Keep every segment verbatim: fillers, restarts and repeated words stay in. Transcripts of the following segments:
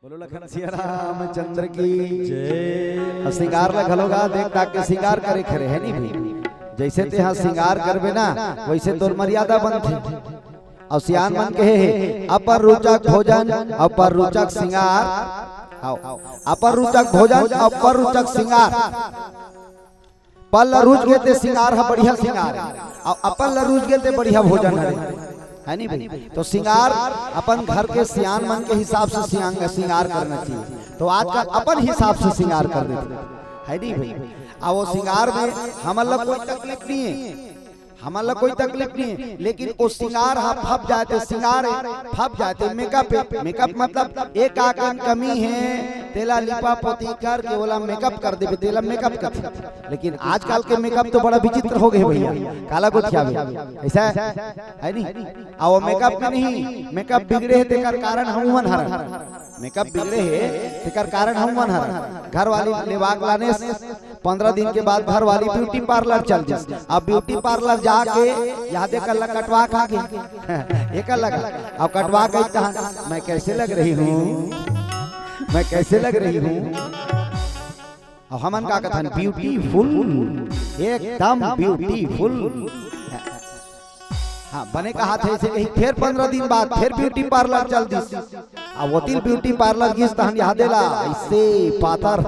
बोलो लखन सिया रामचंद्र की जय। अब सिंगार ला घलो गा देख ताक के सिंगार करे खरे हे नी भाई। जइसे तेहा सिंगार करबे ना, वइसे तोर मर्यादा बनथे। अउ सियान मन कहे हे, अपर रुचक भोजन, अपर रुचक सिंगार। हाव, अपर रुचक भोजन, अपर रुचक सिंगार। पर ल रुच गे ते सिंगार ह बढ़िया सिंगार हे, अउ अपन ल रुच गे ते बढ़िया भोजन हरे, हे नी भाई? तो सिंगार अपन घर के सियान मन के हिसाब से सियांग-, सिंगार करना चाहिए। तो आजकल अपन हिसाब से सिंगार कर देथे, हे नी भाई? अउ वो सिंगार में हमन ल कोई तकलीफ नहीं हे, हमन ल कोई तकलीफ नहीं हे, लेकिन वो सिंगार ह फप जाए ते सिंगार हे, फप जाए ते मेकअप हे। मेकअप मतलब एक आकन कमी हे, तेला लिपा पोती करके ओला मेकअप कर देबे, तेला मेकअप करथे। लेकिन आजकल के मेकअप तो बड़ा विचित्र हो गे भैया, काला गोठियावे, अइसा हे नी? अउ वो मेकअप में नहीं, मेकअप बिगड़े हे तेकर कारण हमन हरन। मेकअप बिगड़े हे तेकर कारण हमन हरन। घर वाली लेवाक लाने पंद्रह दिन के बाद घर वाली ब्यूटी पार्लर चल दिस। अब ब्यूटी पार्लर जाके यादे कर ला कटवा खा गे। एकर लगा, अब कटवा के कहा, "मैं कैसे लग रही हूँ, मैं कैसे लग रही हूँ?" अब हमन का कथन, "ब्यूटीफुल, एकदम ब्यूटीफुल।" हाँ, बने कहा थे इसे कही, फिर पंद्रह दिन बाद फिर ब्यूटी पार्लर चल दिस। अब वोतिल ब्यूटी पार्लर गिस तहन यादे ला, अइसे पातर।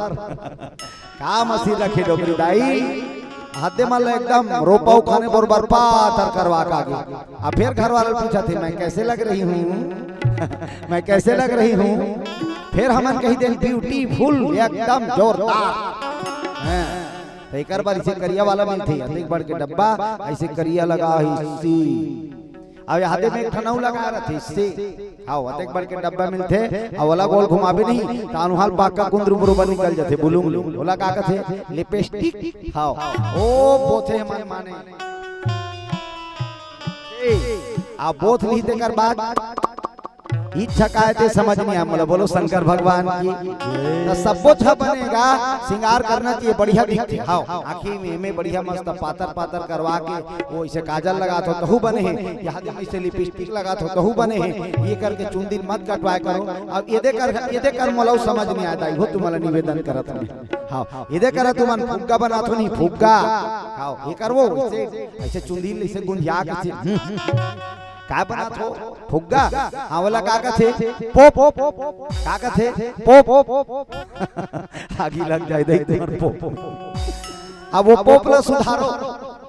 का मशीन रखे डोकरी दाई? हद्दे मन ल एकदम रोपा उखाने बरोबर पातर करवा का गे। अब फिर घर वाला पूछा थे, "मैं कैसे लग रही हूँ?" "मैं कैसे लग रही हूँ?" फिर हमन कही देन, "ब्यूटीफुल, एकदम जोरदार।" हैं, तो एकर बर इसे करिया वाला मिलथे, अतेक बड़ के डब्बा, अइसे करिया लगा ही सी। अब यादे में एक ठन अउ लगा रथे, इससे। हाँ, अतेक बड़ के डब्बा मिलथे, अउ ओला गोल घुमाबे नहीं, त अनुहाल पाका कुंदरू बरोबर निकल जाथे, बुलुंग ले। ओला का कथे? लिपस्टिक। हाँ, ओ बोथे मन माने। ए, आ बोथ नहीं तेकर बाद इच्छा काय ते समझ नहीं आय मोला, बोलो शंकर भगवान की। त सब्बो झ बने गा, सिंगार करना चाहिए, बढ़िया दिखथे। हाँ, आँखी में, में बढ़िया मस्त पातर पातर करवा के, वो इसे काजल लगात हो तहू बने हे, यादे में इसे लिपस्टिक लगात हो तहू बने हे। ये करके चुंदी ल मत कटवाए करो। अब एदे कर, एदे कर मोला समझ नहीं आय दाई हो, तुमला निवेदन करत हूँ। हाँ, एदे कर तुमन फुग्गा बनात हो नहीं, फुग्गा। हाँ, ये करवो, इसे, इसे चुंदी ल इसे गुंजिया के इसे, हम्म, हम्म। का बनात हो? फुग्गा? हाँ, ओला का कथे? पोप। का कथे? पोप। आगी लग जाए दई तुमन पोप। अब वो पोप ला सुधारो।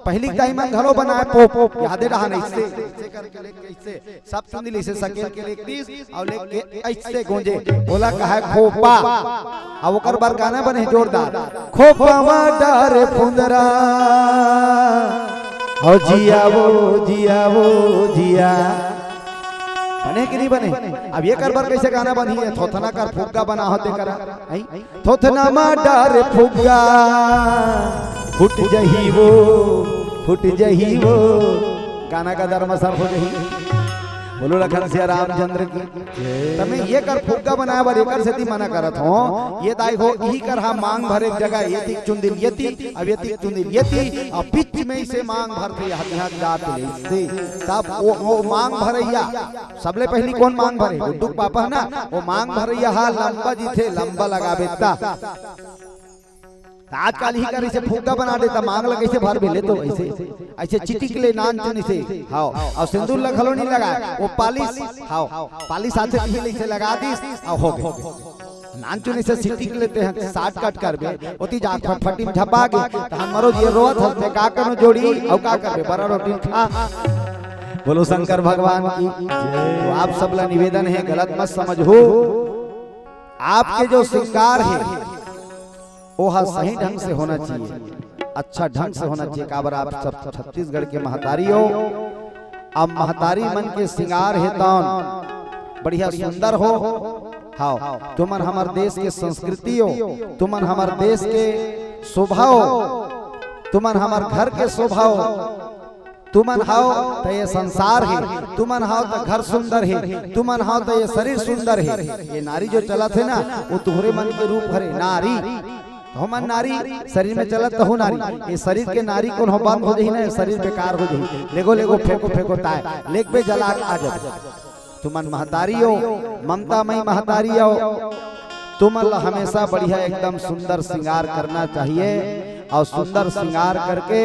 पहिली के दाई मन घलो बनाए पोप। यादे रहा नहीं से। ऐसे करके लेके ऐसे। सब चुंदी ले से सकेल के लेके दीस, अउ लेके ऐसे गोंजे। ओला कहा खोपा। अब ओकर बर गाना बने जोरदार। खोपा मा डारे फुंदरा। हो जिया वो, जिया वो, जिया। बने कि नहीं बने? अब ये कर बर कैसे गाना बनही है? थोथना कर फुग्गा बना होते करा। हैं? थोथना मा डारे फुग्गा। फुट जही वो, फुट जही वो। गाना का दरमसर हो जही। बोलो लखन सिया रामचंद्र की। त में ये कर फुग्गा बनाए बर एकर सेती मना करत हों। ये दाई हो, इही कर हा मांग भरे जगह, ये तीक चुंदिल ये ती, अब ये तीक चुंदिल ये ती, अब बीच में इसे मांग भर के यहाँ, यहाँ जात ले से। तब वो, वो मांग भरैया, सबले पहली कौन मांग भरे? गुड्डू के पापा ना, वो मांग भरैया हा लंबा जी थे, लंबा लगाबे ता। त आजकल ही कर इसे फुग्गा बना देता, मांग लगे इसे भर भी ले तो ऐसे, ऐसे चिटिक ले नान चुन इसे, हाव, अउ सिंदूर ला घलो नहीं लगाए, वो पालिश, हाव, पालिश आथे नहीं ले इसे लगा दीस, अउ हो गए। नान चुन इसे चिटिक लेते हैं, शॉर्टकट कर बे, ओती जात फटफटी में झपा गे, त हमरो ये रोत हंस में का करो जोड़ी, अउ का करबे, बड़ा रोटी खा। बोलो शंकर भगवान की। तो आप सब ला निवेदन है, गलत मत समझो, आपके जो श्रृंगार है, ओहा सही ढंग से होना चाहिए, अच्छा ढंग से होना चाहिए। काबर आप सब छत्तीसगढ़ के महतारी हो, अब महतारी मन के श्रृंगार हे तौन बढ़िया सुंदर हो। हाव, तुमन हमर देश के संस्कृति हो, तुमन हमर देश के शोभा हो, तुमन हमर घर के शोभा हो। तुमन हव त ये संसार हे, तुमन हव त घर सुंदर हे, तुमन हव त ये शरीर सुंदर हे। ये नारी जो चलत हे ना, वो तुहरे मन के रूप हरे नारी। त हमन नारी शरीर में चलत त हो नारी, ये शरीर के नारी कोनो बंद हो जही ना, ये शरीर बेकार हो जही। लेगो लेगो फेंको फेंको ताय, लेगबे जला के आ जाबे। त तुमन महतारी हो, ममता मई महतारी हो, तुमन ला हमेशा बढ़िया एकदम सुंदर श्रृंगार करना चाहिए। और सुंदर श्रृंगार करके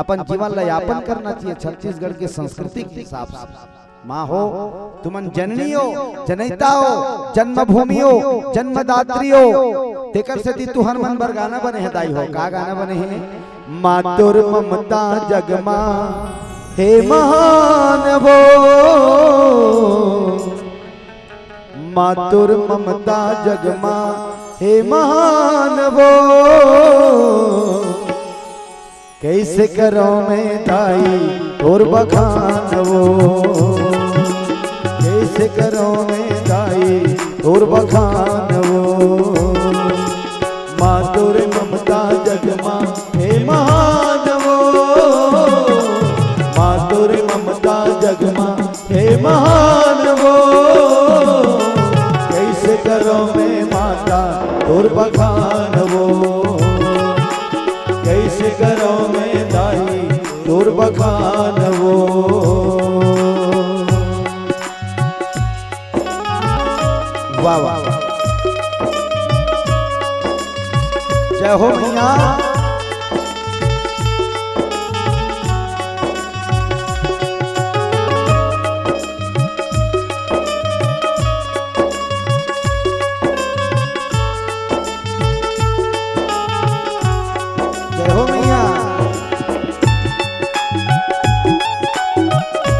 अपन जीवन ला यापन करना चाहिए छत्तीसगढ़ के संस्कृति के हिसाब से। माँ हो, तुमन जननी हो, जनैता हो, जन्मभूमि हो, जन्मदात्री हो, तेकर सेती तुहर मन बर गाना बने हे दाई हो। का गाना बने हे? मातुर ममता जगमा हे महान वो, मातुर ममता जगमा हे महान वो। कैसे करो मैं दाई तोर बखान वो, कैसे करो मैं दाई तोर बखान वो। मातुर ममता जगमा हे महान वो, मातुर ममता जगमा हे महान वो। कैसे करो मैं माता तोर बखान वो, कैसे करो मैं दाई तोर बखान वो। वाह, वाह। जय हो मैया। जय हो मैया।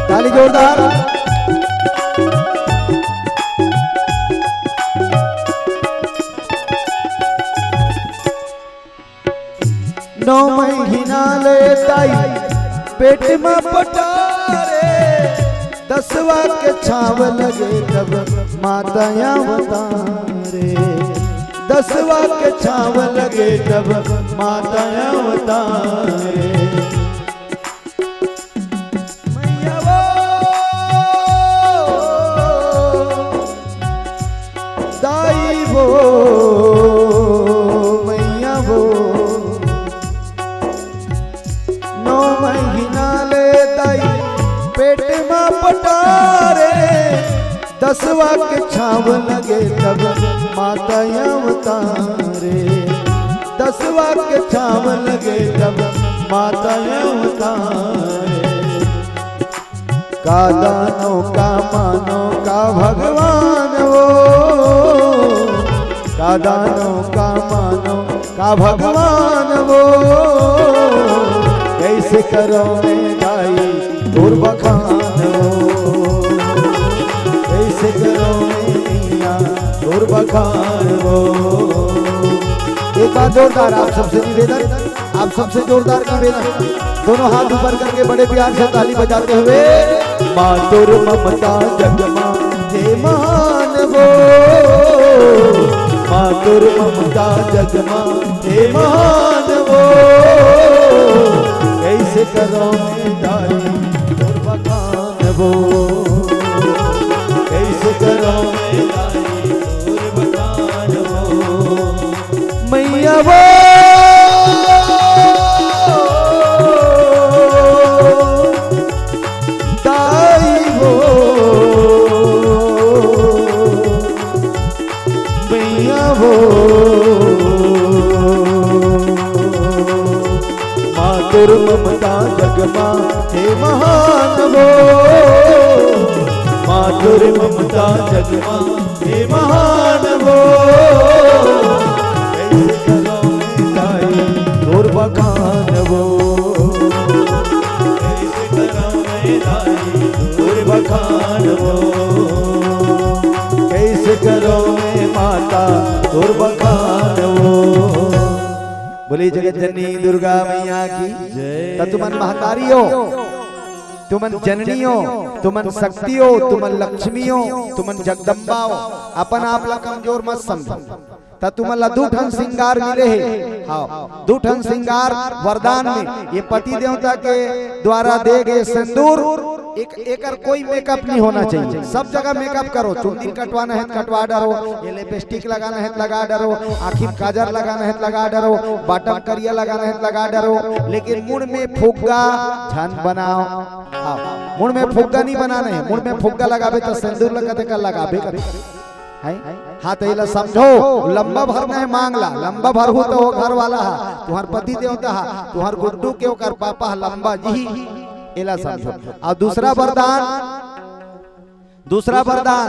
ताली जोरदार। नौ महीना ले ताई पेट में पटारे, दसवा के छाव लगे तब माता अवतारे, दसवा के छाव लगे तब माता अवतारे। मैया वो, दाई वो, मैया वो, नौ महीना ले दाई पेट में पटारे, दसवा के छाव लगे तब माता अवतारे, दसवा के छाव लगे तब माता अवतारे। का दानो का मानो का भगवान वो, का दानो का मानो का भगवान वो। कैसे करो मैं दाई तोर बखान वो, कैसे करो मैं मैया तोर बखान वो। एक बार जोरदार आप सबसे निवेदन, आप सबसे जोरदार निवेदन, दोनों हाथ ऊपर करके बड़े प्यार से ताली बजाते हुए। मातुर ममता जगमा हे महान वो, मातुर ममता जगमा हे महान वो। कैसे करो मैं दाई तोर बखान वो, कैसे करो मैं दाई तोर बखान वो। मैया वो, दाई वो, मैया वो। मातुर ममता जगमा हे महान वो, मातुर ममता जगमा हे महान वो। कैसे करो मैं दाई तोर बखान वो, कैसे करो मैं दाई तोर बखान वो, कैसे करो मैं माता तोर बखान वो। बोलिए जगत जननी दुर्गा मैया की जय। त तुमन महतारी हो, तुमन जननी हो, तुमन शक्ति हो, तुमन लक्ष्मी हो, तुमन जगदम्बा हो। अपन आप ला कमजोर मत समझो। त तुमन ला दू ठन सिंगार मिले हे। हाँ, दू ठन सिंगार वरदान में, ये पति देवता के द्वारा दे गए सिंदूर। एक, एकर कोई मेकअप नहीं होना चाहिए। सब जगह मेकअप करो, चुंदी कटवाना है त कटवा डरो, ये लिपस्टिक लगाना है त लगा डरो, आँखी में काजर लगाना है त लगा डरो, बॉटम करिया लगाना है त लगा डरो, लेकिन मुड़ में फुग्गा झन बनाओ। हाँ, मुड़ में फुग्गा नहीं बनाना है। मुड़ में फुग्गा लगाबे त सिंदूर ल कते का लगाबे कर। हैं? हाँ, त एला समझो, लंबा भरना है मांग ला, लंबा भरहू त वो घर वाला हा, तुहर पति देवता हा, तुहर गुड्डू के ओकर पापा हा लंबा जी, एला समझो। अउ दूसरा वरदान, दूसरा वरदान,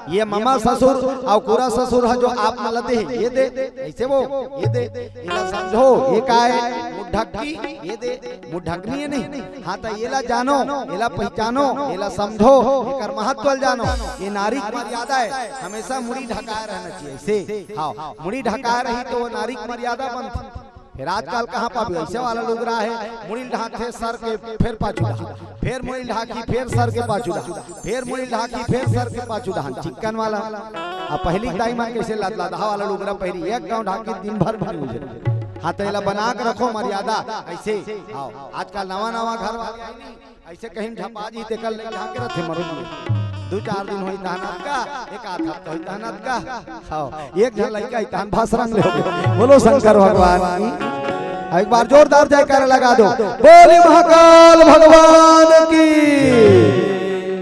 ये ममा ससुर अउ कुरा ससुर हा जो आप मन ला दे हे, ये दे, ऐसे वो, ये दे, एला समझो, ये का है? मुँह ढक्की, ये दे, मुँह ढकनी है नहीं। हाँ, त एला जानो, एला पहचानो, एला समझो, एकर महत्व ल जानो। ये नारी के मर्यादा है, हमेशा मुड़ी ढकाए रहना चाहिए। ऐसे, हाँ, मुड़ी ढकाए रही त वो नारी के मर्यादा बनथे। फिर आजकल कहाँ पाबे ऐसे वाला लुगरा है, मुड़ी ढाकथे सर के, फिर पाछू ढाक, फिर मुड़ी ढाकी, फिर सर के पाछू ढाक, फिर मुड़ी ढाकी, फिर सर के पाछू ढाक, चिक्कन वाला। अब पहली दाई मन कैसे लदलदहा वाला लुगरा पहरी, एक गाँव ढाकी दिन भर भर उजर। हाँ, त एला बना के रखो मर्यादा। ऐसे, हाँ, आजकल नवा नवा घर वाले आए नहीं, ऐसे कहीं झपा जी तेकर ले ढाके रथे मरो। दू चार दिन होई तहन अतका, एक आध हफ्ता होई तहन अतका। हाँ, एक झन लइका होई तहन भस रंग ले हो गए। बोलो शंकर भगवान की। एक बार जोरदार जयकारा लगा दो। बोली महाकाल